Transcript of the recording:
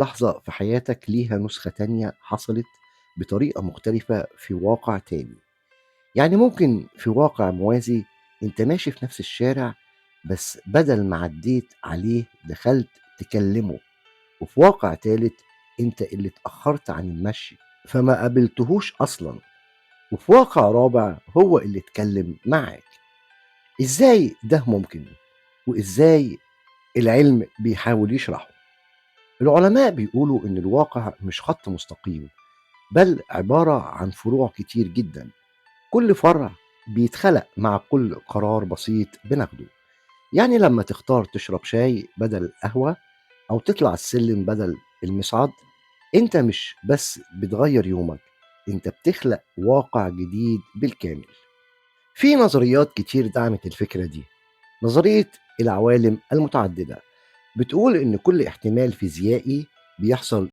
لحظة في حياتك ليها نسخة تانية حصلت بطريقة مختلفة في واقع تاني. يعني ممكن في واقع موازي أنت ماشي في نفس الشارع، بس بدل ما عدّيت عليه دخلت تكلمه، وفي واقع تالت أنت اللي اتأخرت عن المشي فما قابلتهوش أصلًا، وفي واقع رابع هو اللي اتكلم معاك. إزاي ده ممكن؟ وإزاي العلم بيحاول يشرحه؟ العلماء بيقولوا إن الواقع مش خط مستقيم، بل عبارة عن فروع كتير جدًا، كل فرع بيتخلق مع كل قرار بسيط بناخده. يعني لما تختار تشرب شاي بدل القهوة أو تطلع السلم بدل المصعد، أنت مش بس بتغير يومك، أنت بتخلق واقع جديد بالكامل. في نظريات كتير دعمت الفكرة دي. نظرية العوالم المتعددة بتقول إن كل احتمال فيزيائي بيحصل